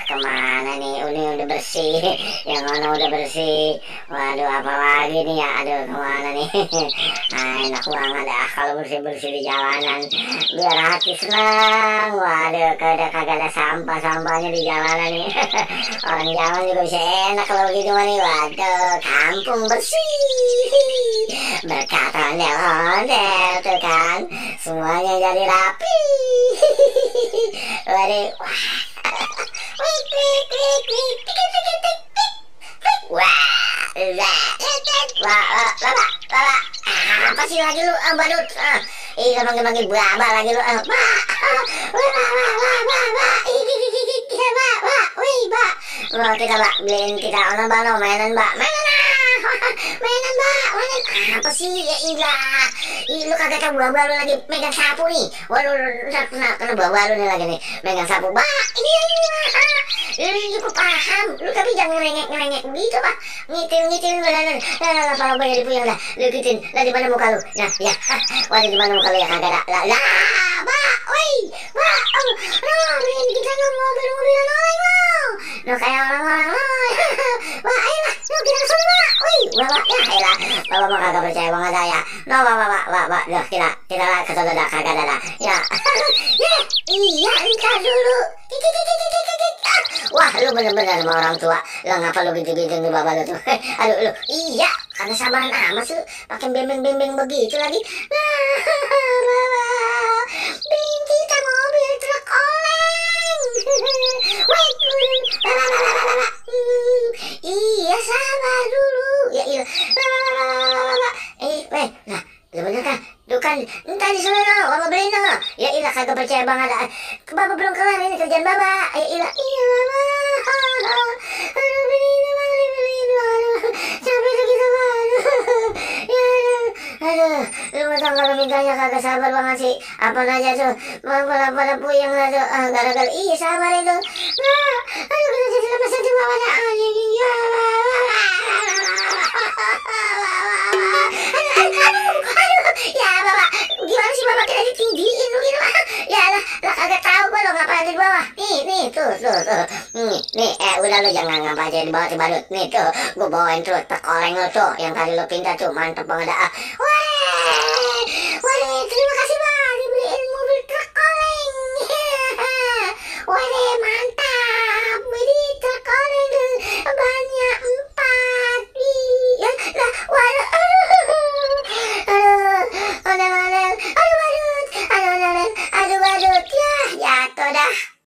kemana nih? Ini udah bersih, yang mana udah bersih. Waduh, apa lagi nih ya? Aduh, kemana nih? Nah, enak banget dah kalau bersih-bersih di jalanan, biar hati senang. Waduh, kagak ada sampah-sampahnya di jalanan nih. Orang jalan juga bisa enak kalau begitu nih. Waduh, kampung bersih, berkat ondel-ondel tuh kan, semuanya jadi rapi. Waduh, apa sih lagi lu, badut? Manggil-manggil baba lagi lu, mau kita beliin kita ono mainan mainan apa sih ya? Ilah, lu kagak tahu baba lu lagi megang sapu nih. Waduh, kena baba lu nih lagi nih megang sapu. Lu paham, lu tapi jangan ngerengek gitu pak, ngitil lah kalau banyak dipuyang dah, lu gituin lah. Di mana muka lu? Nah ya, waduh, di mana muka lu ya? Kagak ada lah, beliin kita mobil-mobilan oleng lo kayak orang-orang lo. Ayolah, lo kita kesana Bapak, ya elah, Bapak mah kagak percaya banget saya. No, Bapak, dah kita lah kesana dah, kagak ada ya. Iya, entar dulu. Wah, lu bener-bener sama orang tua. Lah ngapa lu gitu-gitu nih Bapak lu tuh? Aduh, lu, iya, karena sabaran amat sih, pakai bimbing begitu lagi. Bapak, beliin kita mobil truk oleng. Iya, sabar dulu. Ya iya. Nah, bener kan? Tuh kan, entar di sana Bapak beliin dong. Ya ilah, kagak percaya banget. Bapak belum kelar ini kerjaan Bapak. Ya ilah, iya Bapak. Aduh, beliin. Sampai segitu aduh, lu mau tau kalau mintanya kagak sabar banget sih. Apa aja tuh, pada puyeng lah tuh. Gara-gara, iya sabar itu. Aduh, kita jadi lepas satu Bapak. Ya Bapak, gimana sih Bapak, kita ditinggiin gitu. Ya lah kagak tahu gua lo ngapain di bawah. Nih tuh. Nih, udah lu jangan ngapa aja di bawah tuh badut. Nih tuh, gua bawain truk oleng lo tuh, yang tadi lo pinta tuh, mantep banget dah. Waduh, terima kasih Pak, dibeliin mobil truk oleng. Waduh, mantap. Beli truk oleng tuh banyak 4. Iya, lah, waduh. Aduh, badut, ya jatuh dah.